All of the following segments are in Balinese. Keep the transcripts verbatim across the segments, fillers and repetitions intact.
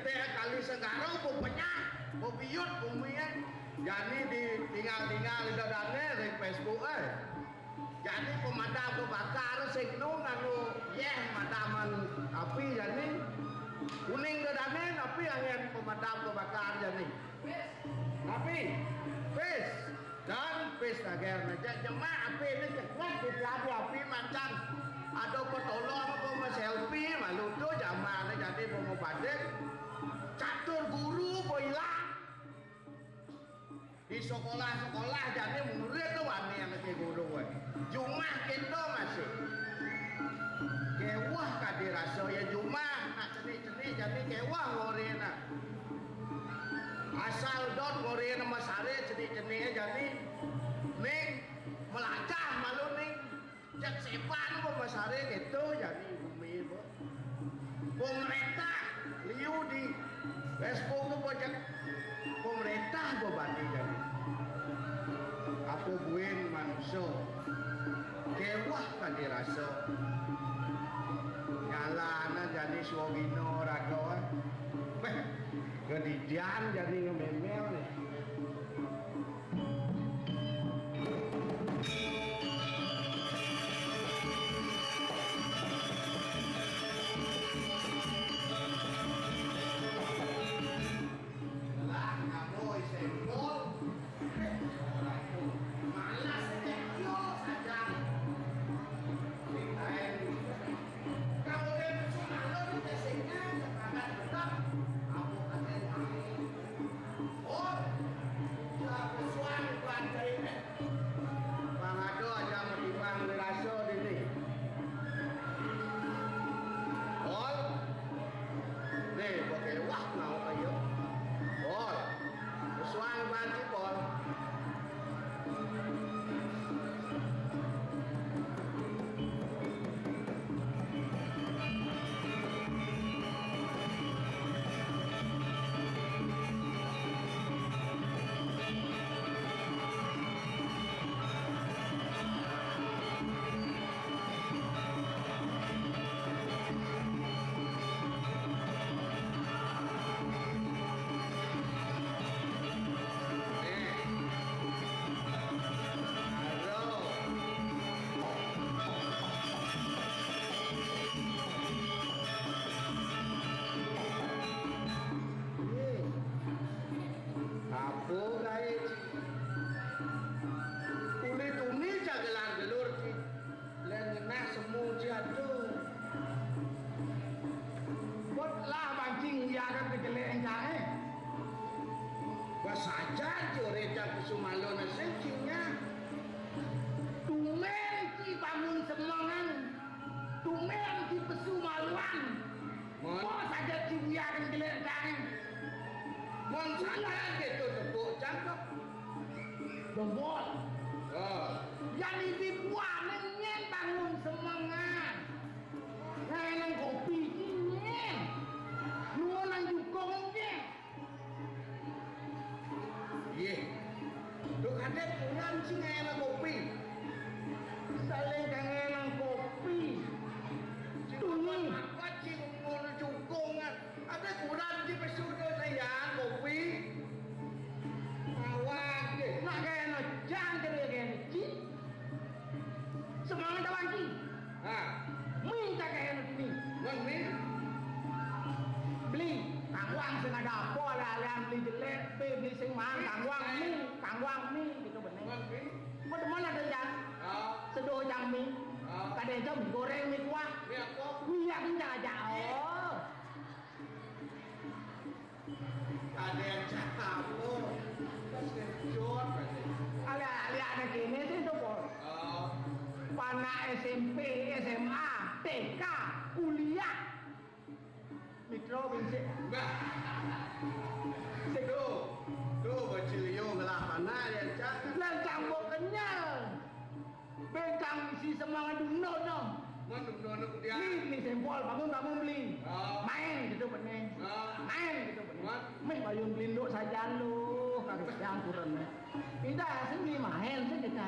Kali Segara, bebenyah, bebiut bumi, eh. Jani ditinggal-tinggal ida dané ring Facebook, eh. Jani pemadam kebakar sing nu nganu yéh madaman api jani. Kuning ida dané, napi anggén pemadam kebakar jani? Napi? Pis. Dan pis tager né, jak jemak api né, ceklek di api macan. Ada petolong apa ma selfie, malu tu jamané jani mau badik. Catur guru apa ilang. Di sekolah-sekolah jani murid tu wani anak guru, eh. Jumah kita masih. Kéweh kadi rasa ya jumah, nak cenik-cenik jani kéweh ngoréna. Asal dot ngoréna masaré cenik-cenik jani. Ning, melajah malu ning. Jak sepan apa masaré kéto jani bumi apa. Pemerintah liu di Facebook tu apa jak pemerintah apa bani jani. Apa buin manusia. Kéweh kadi rasa. Nyalana jani suwagina raga, eh. Beh, kedidian jani ngemémél né. Lah, kamu isi gol. Malas aja, yo saja. Sing lain. Kalau dia cuma lo di tesingnya, sepakat tetap. Aku kata yang lain. Oh, ya, pesuan buat cerita. Pang ada aja metimbang dirasa dini. Pol. Nih, pakai wah mau ayo. Pol. Pesuan banci, Pol. Apa gaé, Ci? Uli tuni cagelan gelur, Ci. Lén ngenah semu, Ci, aduh. Bot lah banci nguyagang ka jelék encang, eh. Basajan, Ci, oré cang pesu malu nasib, Ci, nya. Tumén, Ci, bangun semengan. Tumén, Ci, pesu maluan. Mon. Mo saja ciwian jelek kaé. Mon sadar gitu tepuk cangkep. Bobot. Oh. Yan ibi buane nyén bangun semengan. Nah, nang kopi nyén. Nuwun nang jukung nyén. Yéh. Duh kadék urang sing ngaénang kopi. Saling kangenan kopi. Tuni. Apa sing ngono jukung? Ada kurang di pesudo sayang kopi. Awak deh. Nak kena jang kena kena cik. Semangat awak ki. Ha. Mi tak kena ni. Wan mi. Beli. Tangguang sing ada apa alian beli jelek, pe beli sing mahal. Tangguang mi, tangguang mi gitu bener. Wan mi. Mau demen ada jang. Ha. Seduh jang mi. Ha. Kadang jam goreng mi kuah. Mi apa? Kuah kencang aja. Oh. Ada yang cakap lo. Pas kejut aja. Alia-alia anak ini sih tuh, Pol. Oh. Panak S M P, S M A, T K, kuliah. Mitra bincik. Bah. Tuh, tuh bacilio ngelah panak yang cakap. Lah campur kenyal. Bengkang isi semangat dunut no. Mun dunut dia. Ni, ni sempol, bangun, bangun beli. Oh. Main gitu bening. Oh. Main gitu bening. Mat. Meh bayun beli nduk saja lu, kagak yang kurang. Tidak, sini main sih kita.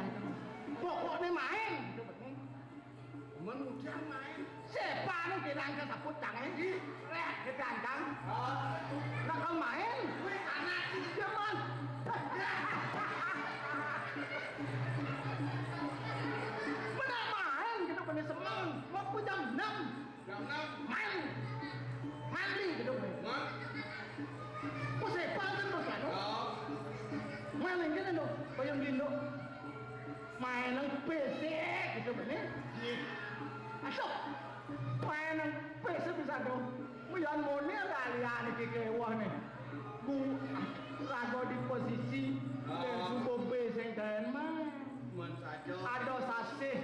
Pokoknya main gitu bening. Mun udah main. Siapa nih kita angkat saput tangan? Ih. Reh, kita angkat. Nak kau main? Wih, anak. Dia man. Menang main gitu, kena semang. Waktu jam enam. Jam enam. Main. Mandi gitu. Main. Kok sepan kan terus kan? Ya. Main kan lo, payung dino. Main nang P C gitu bener. Iya. Masuk. Main nang P C bisa dong. Muyan mone ada alian iki kewah nih. Ku rago di posisi dan subuh B sing daen mah. Cuman saja. Ada sasih.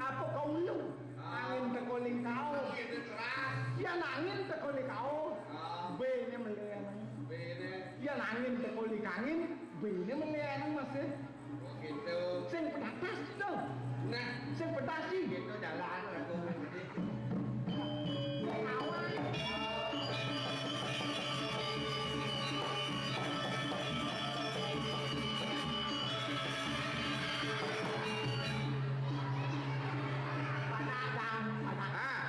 Apa kau lu? Ah. Angin teko ning kau. Angin keras. Ya angin teko ning kau. Ah. B ini melihat. B ini. Ya angin teko ning angin. B ini melihat masih. Oh, gitu. Sing pedatas gitu. Nah, sing pedas sih. Gitu jalan aku. Panas, Bang. Panas. Ah.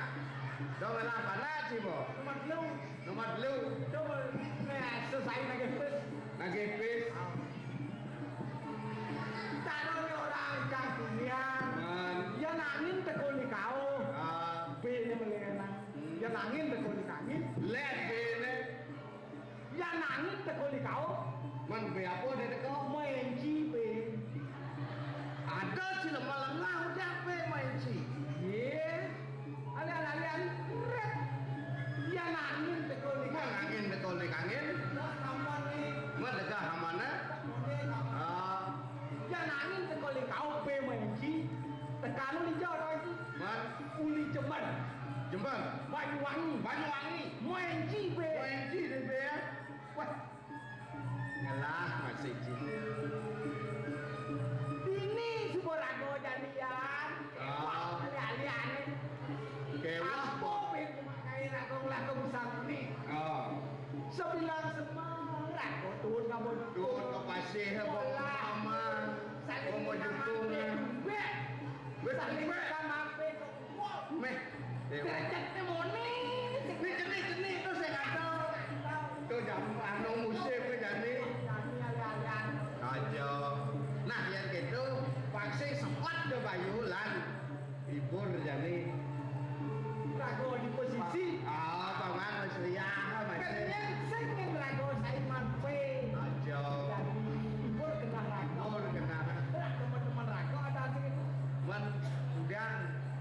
Dong lah panas sih, Bo. Nomor telu. Nomor telu. Coba, nah, selesai nagih pis. Nagih pis. Ah. Taruh orang kang dunia. Man. Ya angin teko ning kau. Ah. B ini melihat. Hmm. Ya angin teko ning angin. Let B ini. Ya angin teko ning kau. Man B apa dia teko? Main G B. Ada sih lemah lengah udah B main G. Iya. Alian-alian, ret. Ya angin teko ning angin. Angin teko ning angin. Nah, aman nih. Mah degah amanah. Oke, aman. Ah. Ya angin teko ning kau B main G. Tekan uli jauh lagi. Man. Uli Jember. Jember. Banyuwangi. Banyuwangi. Main G B. Main G B ya. Wah. Ngelah masih G. Dini suba rago janian. Ah. Wah, alian-alian. Kewah. Apa pin cuma kayak rago ngelaku bisa nih. Oh. Sebilang semang rago turun kamu. Turun ke pasir, apa? Bola. Mama. Saling mau jutung, ya. Weh. Weh, saling weh. Sama apa? Meh. Derajatnya moni. Ini jenih-jenih itu saya kata. Itu jam anu musim ke jani. Aja. Nah, yang gitu, pasti sempat ke Bayulan. Hibur jani. Rago di posisi. Ah, paman Mas Riah, Mas. Kan yang sing rago Saiman P. Aja. Jadi, hibur kena rago. Hibur kena. Lah, teman-teman rago ada sih. Man, udah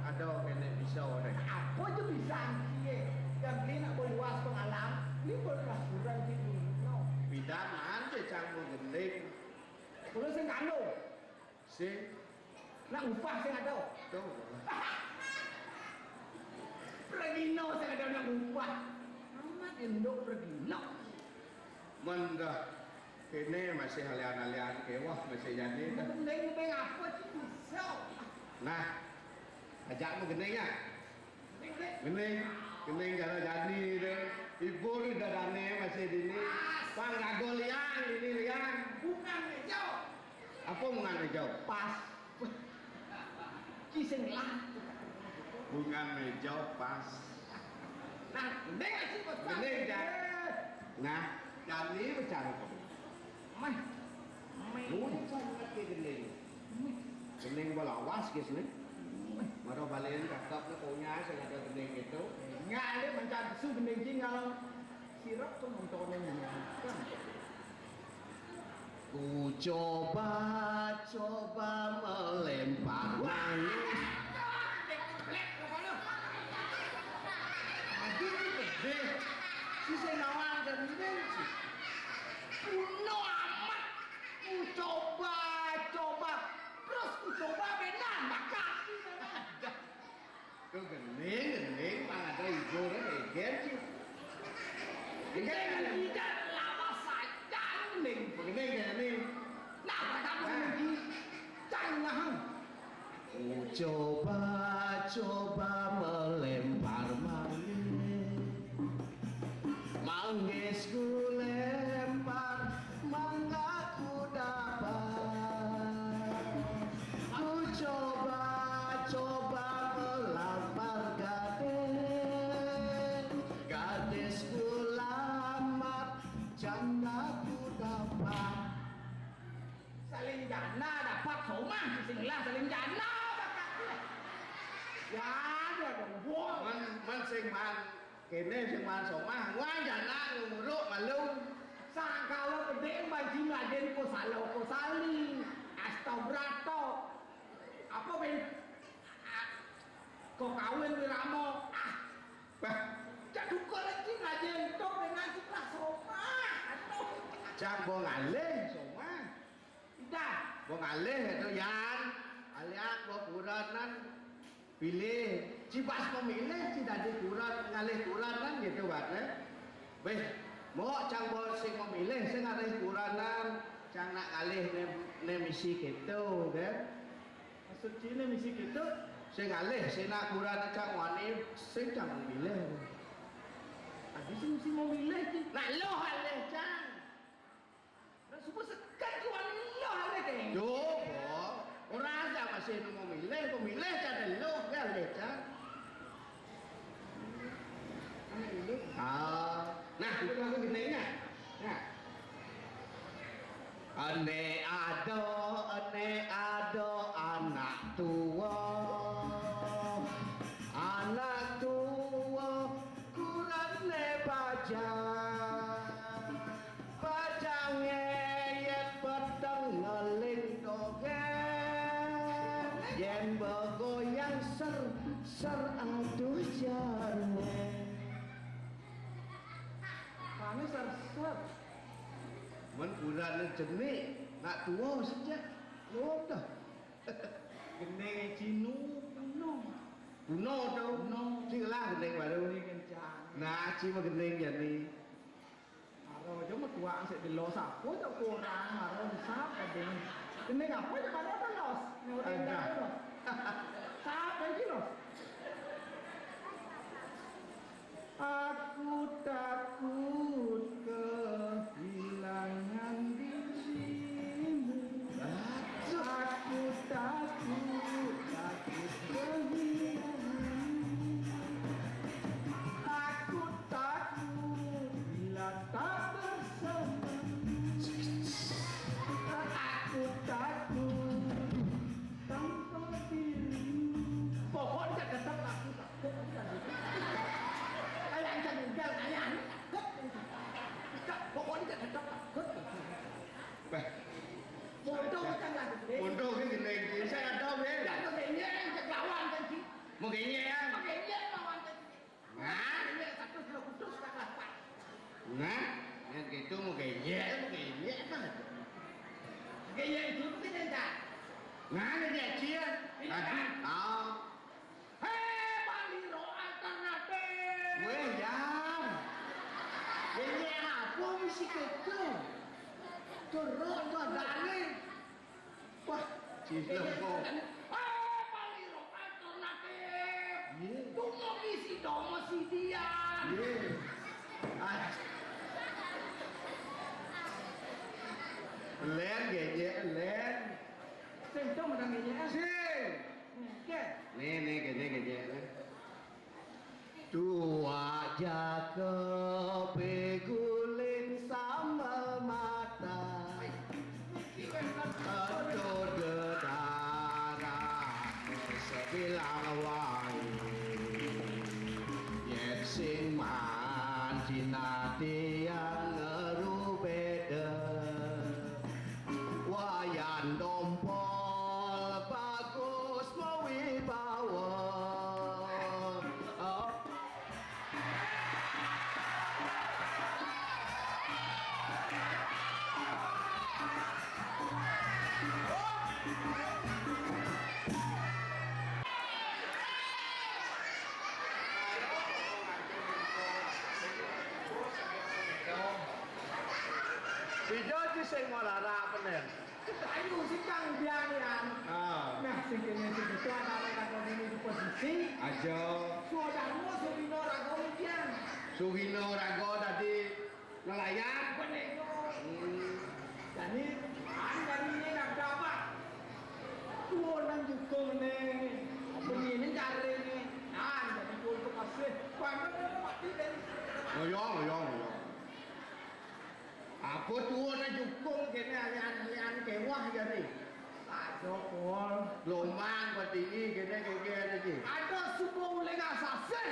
ada kene bisa orang. Apa aja bisa, iya. Yang beli nak boleh was pengalam, ini berkelas kurang gitu. No. Pidan aja campur gending. Terus yang kandung. Sing. Nak upah sing ada. Tuh. Pergino sing ada nak upah. Amat induk pergino. Mendah. Kene masih alian-alian kewah masih jani dah. Gending apa sih bisa? Nah, ajak mu gending ya. Gending, gending cara jani deh. Ibu ni dah dane masih dini. Pang rago liang, dini liang. Bukan hijau. Apa mengan hijau? Pas. Kising lah. Bukan hijau, pas. Nah, gending sih, Bos. Gending, Jan. Nah, jani bicara kau. Meh. Meh. Muncul lagi gending. Gending balawas, guys, nih. Mara balen kakap nih punya, saya ada gending itu. Ngalih mencari su gending tinggal. Sirap tuh nontonin. Ku coba-coba melempar manis. Aduh, ini gede. Si saya nawar dan ini sih. Kuno amat. Ku coba, coba. Terus ku coba benar, makan. Tuh gending, gending, pang ada hibur, gending sih. Gending tidak lama saja, gending. Gending, gending. Nah, kamu lagi. Cang, nah. Ku coba-coba melempar manggis. Manggis ku lempar, mangga ku dapat. Ku coba-coba melempar gade. Gade Sing man kéné, sing man somah, wah, janak nguruk malu. Sangkala gedé banci ngladén kosala kosali, astabrata. Apa ben? Ah, kok kawin wirama? Ah, bah, jak duka lagi ngajén tok dengan sebelah somah. Aduh. Jang mbok ngalih somah. Dah. Mbok ngalih to, Yan. Alian mbok kurenan. Pilih, ci pas memilih, ci dadi kurenan, ngalih kurenan gitu, Pak, ya. Wéh, mbok cang mbok sing memilih, sing ngalih kurenan, cang nak ngalih né, né misi gitu, kan. Maksud ci né misi gitu? Sing ngalih, sing nak kurenan cang wani, sing cang memilih. Tadi sing mesti memilih, ci. Nak lo ngalih, cang. Lah, suba sekat ki wani lo aré, Kang. Yo, Bo. Ora ada masih nemu milih, pemilih kan lo, kan lecah. Ah, nah, itu aku gendengnya. Nah. Ene ada, ene ada anak tua. Anak tua, kurane bajang. Pacange yen peteng ngeling toge, yen begoyang ser, ser, aduh jane. Mane ser, ser. Men kurane jenik, nak tuwa sejak. Lho dah. Gendeng cinu, no. Kuno to. No. Sing lah gendeng baru. Ini kencang. Nah, ci mah gendeng jani. Maro aja metuaan sik delo sapa cok kurang maro sap kadene. Kene ngapa cok maro terus? Nek ora endah terus. Sapa iki lho? Aku takut kehilangan dirimu. Aku takut, takut kehilangan. Aku takut bila tak bersama. Aku takut tanpa dirimu. Pokoknya tetap aku takut. Kayak ancam tinggal, kayak anu takut. Pokoknya tetap takut. Bah. Bodoh macam lagu. Bodoh ki jeneng ki. Saya ada, Bel. Ya, kok ini yang lawan kan sih? Mau kayaknya ya. Kok ini yang lawan kan sih? Nah, ini satu kilo kudus tak dapat. Nah, yang gitu mau kayaknya, mau kayaknya kan. Kayaknya itu mungkin enggak. Nah, ini dia cia. Ini kan. Oh. Hei, Paliro alternatif. Weh, Yan. Ini apa mesti gitu? Terus tuh dari. Wah, cilem kok. Hei, Paliro alternatif. Iya. Tunggu misi domo sidian. Iya. Ah. Len, gejek, len. Sing to menang ini, ah. Sing. Oke. Nih, nih, gejek, gejek. Tuak jaka piguling sambel mata. Aduh dedara sebilang wangi. Yet sing mancinati yang ngerubeda. Wayan dompol bagus mawibawa. Oh. Pija ci sing ora rarak penen. Ayo, sing kang bianian. Ah. Nah, sing kene sing itu anak-anak kagak ini di posisi. Aja. Swadharma Suwina Raga Widian. Suwina Raga tadi nelayan. Bener. Hmm. Jadi, hari ini nak dapat. Tuh, nang juga nih. Begini cari nih. Nah, jadi kultur masih. Banyak mati dari. Oh, iya, iya, iya. Apa tuwa nang jukung kene alian-alian kewah jare? Aja, Pol. Lombang batini kene kene iki. Ada suku uling asasih.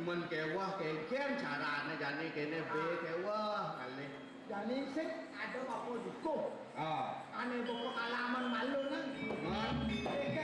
Men kéweh kéngkén carané jani kéné bé kéweh ngalih. Jani sing ada apa dukuh. Ah. Ané buka kalaman malu nang. Ngerti.